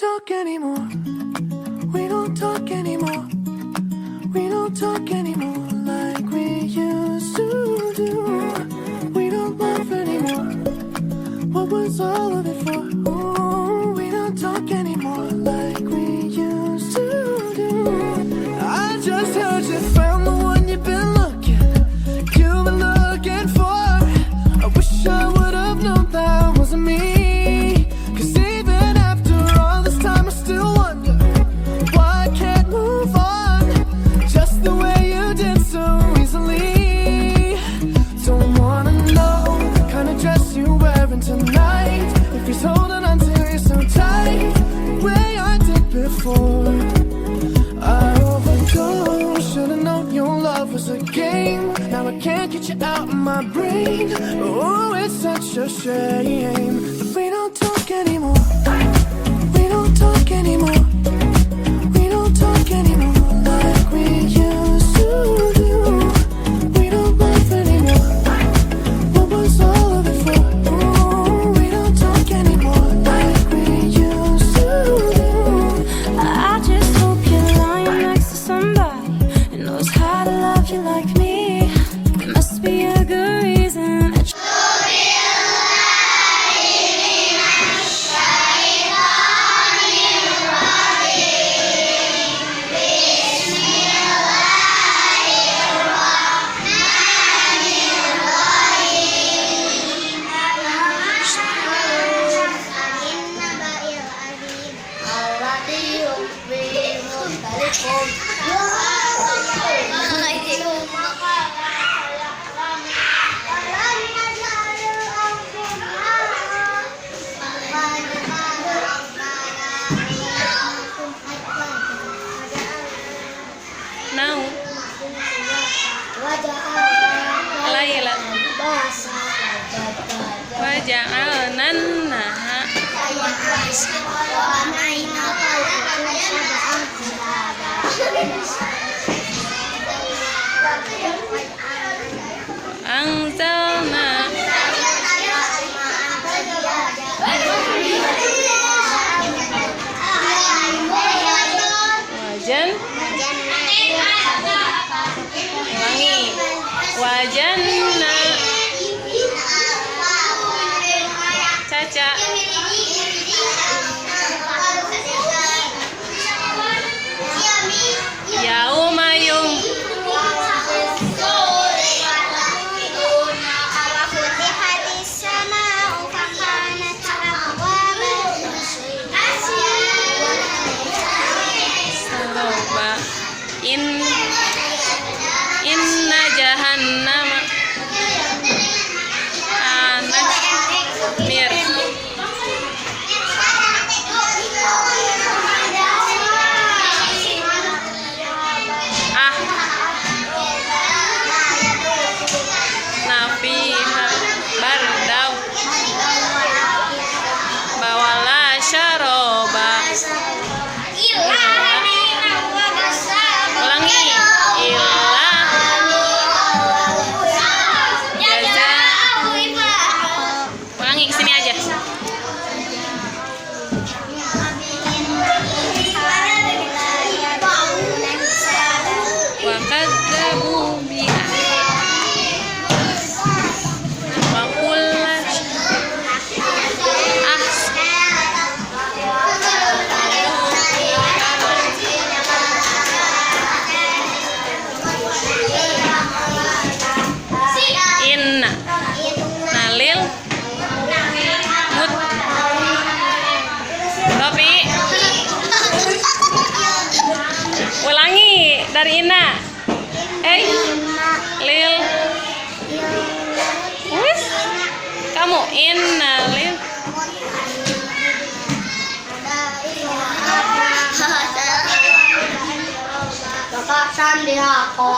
Talk anymore. We don't talk anymore. We don't talk anymore like we used to do. We don't laugh anymore. What was all of it for? Ooh, we don't talk anymore like we used to do. I just heard you found the one you've been looking for. I wish I would have known that wasn't me. 'Cause even after all this time, I still wonder why I can't move on just the way you did so easily. Don't wanna know the kind of dress you're wearing tonight. If he's holding on to you so tight, the way I did before. I overdosed. Should've known your love was a game. Now I can't get you out of my brain. Oh, it's such a shame that we don't talk anymore. We don't talk anymore. We don't talk anymore like we used to do. We don't laugh anymore. What was all of it for? Ooh, we don't talk anymore like we used to do. I just hope you're lying next to somebody who knows how to love you like me. There must be a good reason that الذي هم فيه مختلفون. Now. Laila. Waja'alna naha. Anzalna. Wajan. Ulangi. Wajanna. Caca. Yauma yum. Saroba. In Inna jahannama kanat mir. Ah. Nafiha bardau. Bawala syaroba. Ulangi. Illa jaza. Ulangi ke sini aja. Wa kadzabu bi wa kulla ah. Inna nalil mut Topi. Ulangi dari Ina. Lil. Wis. Kamu Inna lil. Bapak sandi aku.